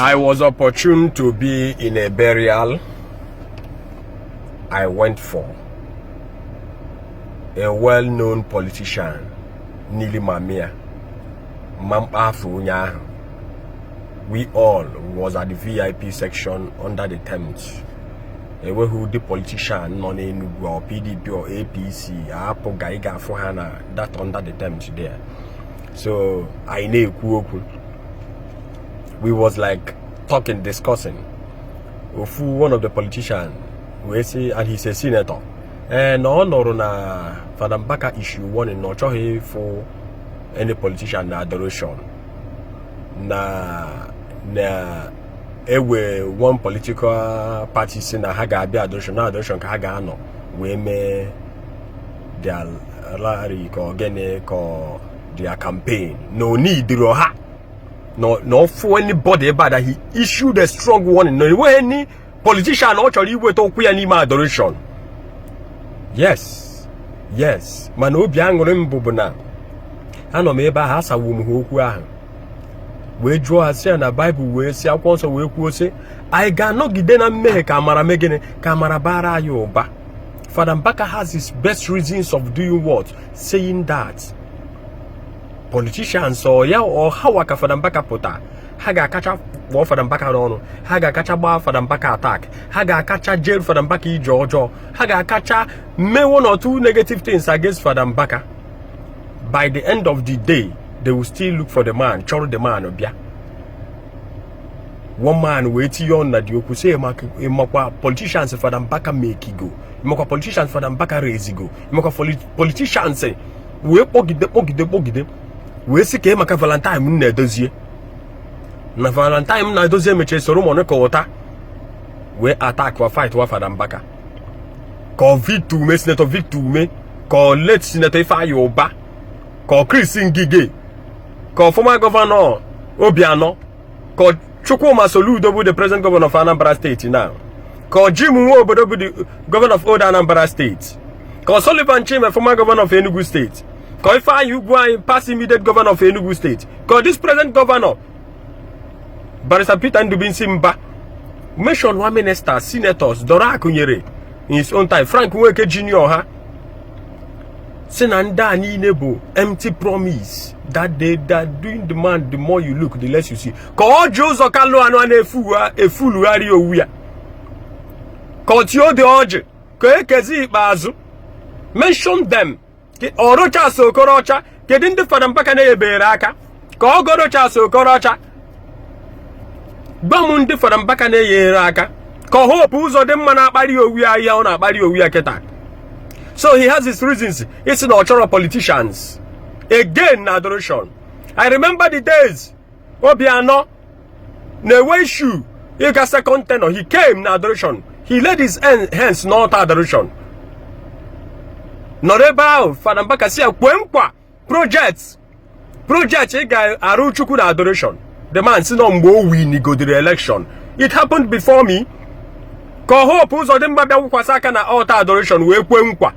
I was opportune to be in a burial I went for a well-known politician, Nili Mamia, Mampa onye ahụ. We all was at the VIP section under the tent. Enweghị ụdị politician nọ n'Enugu or PDP or APC apụga ị ga-afụ ha na that under the tent there. So anyị na-ekwu okwu. We was like talking, discussing. Ofu one of the politician wee sị, and he's a senator, ee, na ọ nọrọ na Fada Mbaka issue warning na ọ chọghị ịfụ any politician na adoration, na ewe one political party si na ha ga-abịa adoration, na adoration ka ha ga-anọ wee mee their rally ka ọ gịnị, ka ọ their campaign, na o neediro ha, na ọ fụ anybody ebe a, that he issued a strong warning na enweghị any politician ọ chọrọ iweta okwu ya n'ime adoration. Yes, mana obi aṅụrị m bụ na anọ m ebe ahụ, asawo m ha okwu ahụ wee jụọ ha sị ya na Baịbụl wee sị, Akwụkwọ Nsọ wee kwuo sị anyị ga-anọgide na mmehie ka amara mee gịnị, ka amara bara anyị ụba. Fada Mbaka has his best reasons of doing what? Saying that politicians ọ ya ọ hawa ka Fada Mbaka pụta, ha ga-akacha kpọọ Fada Mbaka n'ọnụ, ha ga-akacha gbaa Fada Mbaka attack, ha ga-akacha jail Fada Mbaka ije ọjọọ, ha ga-akacha mee one or two negative things against Fada Mbaka. By the end of the day, they will still look for the man, chọrọ the man bịa. One man wee tinye ọnụ na dị okwu sị, ịmakwa politicians Fada Mbaka mekigo, ịmakwa politicians Fada Mbaka rezigo, ịmakwa politicians wee kpọgide kpọgide kpọgide wee sị ka ị maka Valentine m na-edozie na Valentine m na-edozie emechara soro Monica ụta wee attack wa fight wa Fada Mbaka, ka ọ Victor Ume, Senator Victor Ume, ka ọ late Senator Ifeanyi Ụba, ka ọ Chris Ngige, ka ọ former Governor Obianọ, ka ọ Chukwuma Soludo bụ the present governor of Anambra State now, ka ọ Jim Nwobodo bụ the governor of Old Anambra State, ka ọ Sullivan Chime, former governor of Enugu State, ka ọ Ifeanyi Ugwuanyi, past immediate governor of Enugu State, ka ọ this present governor, Barrister Peter Ndubuisi Mba, mention one minister, senators Dora Akunyili in his own time, Frank Nweke Junior, ha si na ndị a niile bụ empty promise that they that doing the man, the more you look, the less you see. Ka ọ ji ụzọ kalụ anụ a na-efu efulugharị owu ya, ka ọ tie ode ọjị, ka ekezi ikpeazụ, mention them. Ọ Rochas Okorocha, kedu ndị Fada Mbaka na-enyebere aka? Ka ọ go Rochas Okorocha, gwa m ndị Fada Mbaka na-enyere aka. Ka ọ Hope Uzodimma na-akparị owu ya, ihe ọ na-akparị owu ya kịta. So he has his reasons isi na ọ chọrọ politicians again na adoration. I remember the days Obianọ na-enwe issue ịga second tenure. He came na adoration, he laid his hands n'altar adoration, nọrọ ebe ahụ. Fada Mbaka si ya kwee nkwa project ị ga-arụ Chukwu na adoration. The man si nọ mgbe o winigodiri election. It happened before me. Ka Hope Uzodimma bịa wụkwasị aka na altar adoration wee kwe nkwa,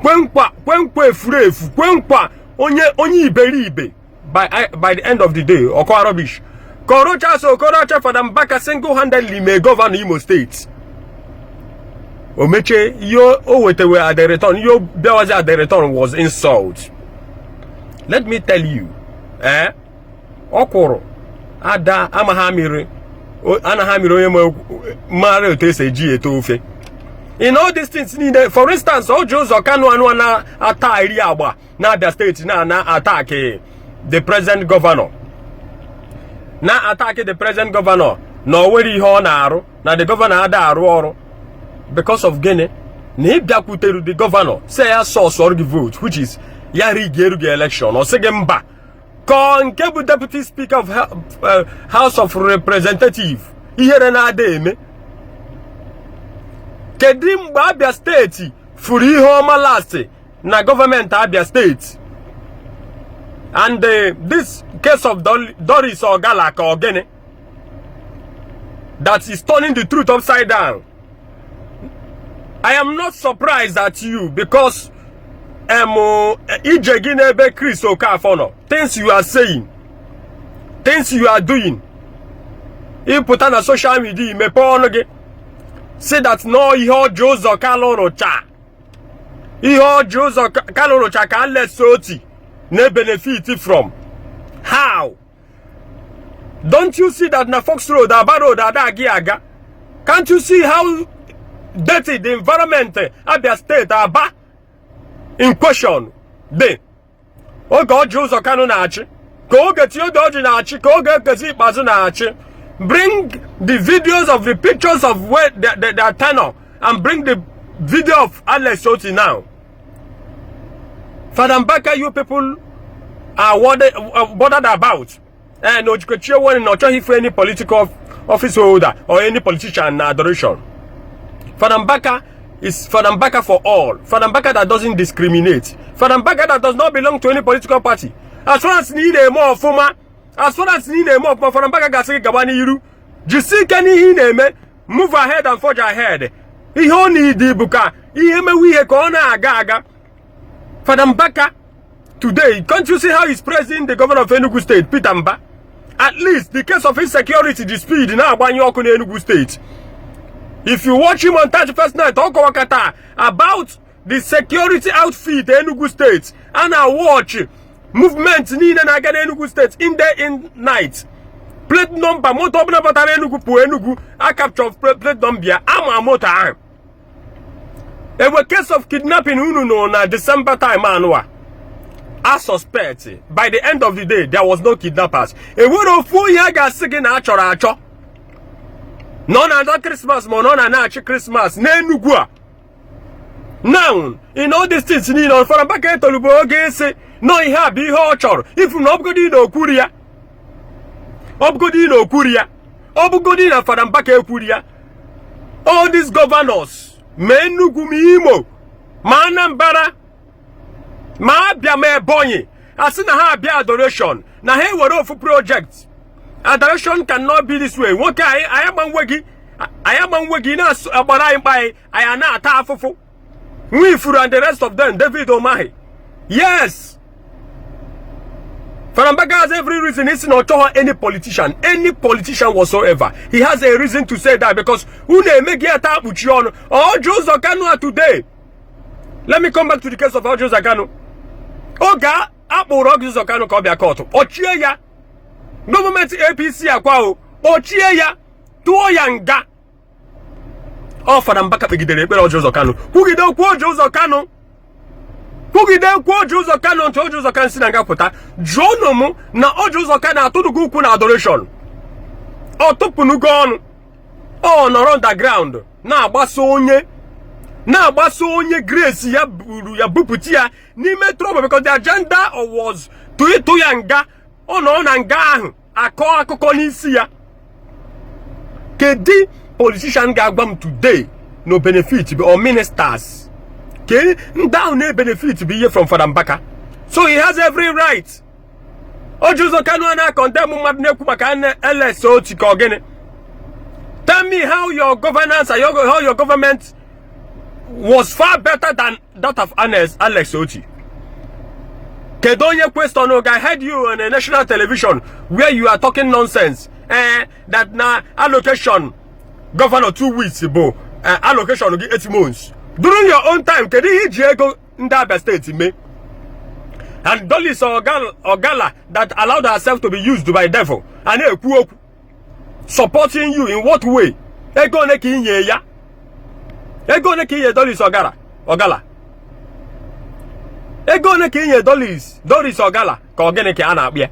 kwe nkwa, kwe nkwa efuru efu, kwe nkwa onye iberibe. By the end of the day, ọkọ rubbish. Ka Rochas Okorocha, Fada Mbaka single handedly mee governor Imo State. O mechie ihe o wetewe at the return, ihe o bịawazi at the return was insult. Let me tell you, eh, ọ kwụrụ ada amaghị amịrị, anaghị amịrị onye mara otu esi eji ete ofe in all these things niile. For instance, Orji Uzor Kalu anụ na-ata iri agba na Abia State na attack the present governor, na attack the present governor na o nwere ihe ọ na-arụ, na the governor ada arụ ọrụ. Because of gịnị? Na ị bịakwutere the governor say ya source ọrụ gị vote, which is ya rig eru gị election, ọ sị gị mba. Ka nke bụ deputy speaker of House of Representative, ihere na-ada eme. Kedu mgbe Abia State furu ihe ọma last na gọọmenti Abia State? And this case of Doris Ogala, ka ọ gịnị that is turning the truth upside down. I am not surprised at you because ije gị n'ebe Chris Okafor nọ, things you are saying, things you are doing. Ịpụta na social media, mepee ọnụ gị, say that no, ihe Orji Uzor Kalu rụcha, ihe Orji Uzor Kalu rụcha ka Alex Otti na-benefit from. How? Don't you see that na Fox Road, Aba Road, ada aga aga? Can't you see how dirty the environment, Abia State, Aba in question dị? Oge Orji Uzor Kalu na-achị, ka oge Theodore Orji na-achị, ka oge Okezie Ikpeazu na-achị, bring the videos of the pictures of where their tenure and bring the video of Alex Otti now. Father Mbaka, you people are bothered about. And Ojikochie one not for any political office holder or any politician na adoration. Father Mbaka is Father Mbaka for all. Father Mbaka that doesn't discriminate. Father Mbaka that does not belong to any political party. As far as na ị na-eme ọfụma, as far as na ị na-eme ọfụma, Father Mbaka ga-asị gị gaba n'iru. Jisie ike n'ihe ị na-eme, move ahead and forge ahead. Ihe ọ na-edi bụ ka ihe mewe ihe ka ọ na-aga aga. Father Mbaka today, can't you see how he's praising the governor of Enugu State, Peter Mba? At least the case of insecurity, the speed na-agbanye ọkụ n'Enugu State. If you watch him on 31st night, ọ kọwakọta about the security outfit Enugu State a na-watch movement niile na-aga n'Enugu State in day, in night. Plate number moto ọbụla batara Enugu, pụọ Enugu, a capture plate number ya, ama moto ahụ. Ewe case of kidnapping unu nọ na December time anụwa a suspect, by the end of the day there was no kidnappers. Enwere ofu onye a ga-asị gị na a chọrọ achọ na ọ na-ada Christmas, ma ọ na na-achị Christmas n'Enugu a. Now, in all these things niile, Fada Mbaka etolubu oge ịsị nọ ihe a bụ ihe ọ chọrọ ifu na ọ bụgodi na okwuru ya, ọ bụgodi na okwuru ya, ọ bụgodi na Fada Mbaka ekwuru ya, all these governors, ma Enugu, ma Imo, ma Anambra, ma Abia, ma Ebonyi, asị na ha abịa adoration na ha ewere ofu project. Adoration cannot be this way. Nwoke anyị, anyị agbanwe gị, anyị agbanwe gị na-agbara anyị mkpa anyị, anyị a na-ata afụfụ. Nwifuru and the rest of them, David Umahi. Yes, Fada Mbaka has every reason isi na ọ chọghọ any politician, any politician whatsoever. He has a reason to say that because unu emeghị ya taa kpuchi ọnụ. Orji Uzor Kalu today, let me come back to the case of Orji Uzor Kalu. Oge a kpụrụ Orji Uzor Kalu ka ọ bịa court, kpọchie ya, gọọmenti APC akwa o kpọchie ya, tụọ ya nga. Ọ Fada Mbaka kpegidere ekpere Orji Uzor Kalu, kwugide okwu Orji Uzor Kalu, kwugide okwu Orji Uzor Kalu ntụ Orji Uzor Kalu si na nga pụta. Jụọnụ m na Orji Uzor Kalu atụrụgo ukwu na adoration, ọ tụpụnugo ọnụ, ọ nọrọ underground na-agbaso onye grace ya buru ya bupụta ya n'ime trouble, because the agenda was to ịtụ ya nga. Ọ nọ na nga ahụ akọ akụkọ n'isi ya. Kedu politician ga-agwa m today no benefit or ministers ke ndị ahụ na-benefit bụ ihe from Fada Mbaka? So he has every right. Orji Uzor Kalu a na-condemn mmadụ na-ekwu maka Alex Otti, ka ọ gịnị? Tell me how your governance and how your government was far better than that of Alex Otti. Kedu onye question oge I heard you on a national television where you are talking nonsense, that na allocation governor 2 weeks bụ allocation gị 8 months during your own time? Kedu ihe iji ego ndị Abia Steeti mee? And Doris Ogala that allowed herself to be used by devil a na-ekwu okwu supporting you, in what way? Ego one ka inye ya? Ego one ka inye Doris Ogala? Ogala, ego one ka inye Doris Ogala? Ka ọ gịnị ka a na-akpị ya?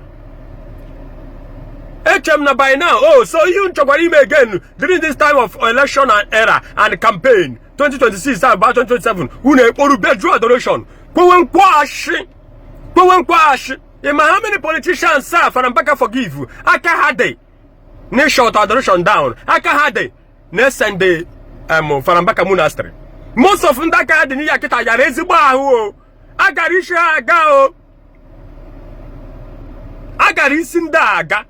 Eche m na by now, oh, so ihe m chọkwara ime again during this time of election and era and campaign 2026 about 2027, unu ekporu bedroom adoration, kwewe nkwashi, kwewe nkwashi. Ịma how many politicians sir Fada Mbaka forgive aka ha dị na shut adoration down, aka ha dị na send Fada Mbaka monastery? Most of ndị aka ha dị n'ihe akịta yara ezigbo ahụ o, agara isi ha aga o, agara isi ndị a aga.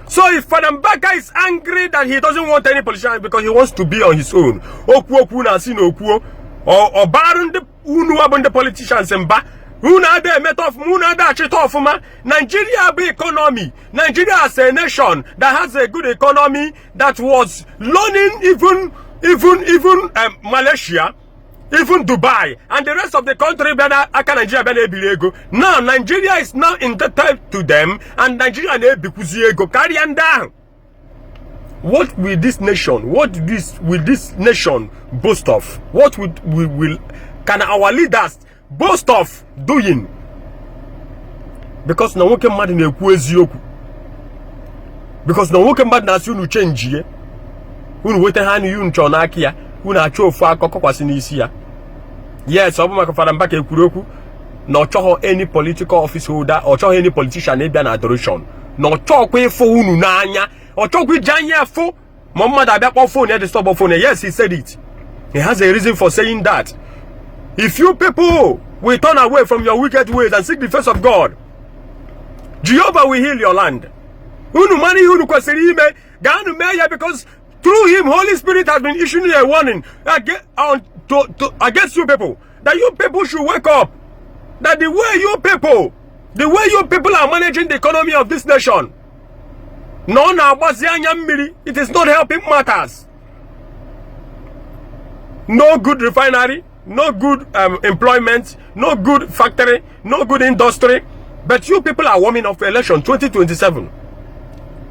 So if Fada Mbaka is angry that he doesn't want any politician because he wants to be on his own, okwu okwu na asị na okwuo ọ barụ ndị unu bụ ndị politicians mba. Unu ada emeta ọfụma, unu ada achịta ọfụma. Nigeria bụ economy. Nigeria as a nation that has a good economy, that was loaning even Malaysia, even Dubai and the rest of the country bịa na aka Nigeria bịa na-ebiri ego. Now Nigeria is now indebted to them, and Nigeria na-ebikwuzi ego karịa ndị ahụ. What will this nation, what this will this nation boast of? What would we will can our leaders boast of doing? Because na nwoke mmadụ na-ekwu eziokwu, because na nwoke mmadụ na-asị unu change unu weta ha n'ihe unu chọrọ n'aka ya, unu achọ ofu akọ kọkwasị n'isi ya. Yes, ọ bụ maka Fada Mbaka ekwuru okwu na ọ chọghọ any political office holder, ọ chọghọ any politician ịbịa na adoration, na ọ chọghọkwa ịfụ unu n'anya, ọ chọghọkwa iji anya fụ ma mmadụ abịa kpọọ phone ya, disturb phone ya. Yes, he said it. He has a reason for saying that. If you people will turn away from your wicked ways and seek the face of God, Jehovah will heal your land. Unu mara ihe unu kwesịrị ime, gaanụ mee ya, because through him, Holy Spirit has been issuing a warning against you people, that you people should wake up, that the way you people are managing the economy of this nation, na ọ na-agbazi anya mmiri. It is not helping matters. No good refinery, no good employment, no good factory, no good industry, but you people are warming up for election 2027.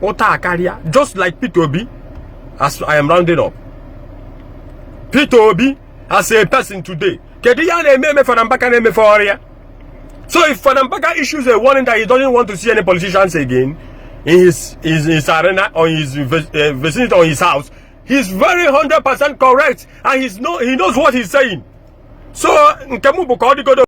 Ụta akarịa. Just like Peter Obi, as I am rounding up, Peter Obi as a person today, kedu ihe a na-eme eme Fada Mbaka na-emefe ọrịa? So if Fada Mbaka issues a warning that he doesn't want to see any politicians again in his arena or his vicinity or his house, he's very 100% correct and he knows what he's saying. So nke m bụ ka ọ dịgodo.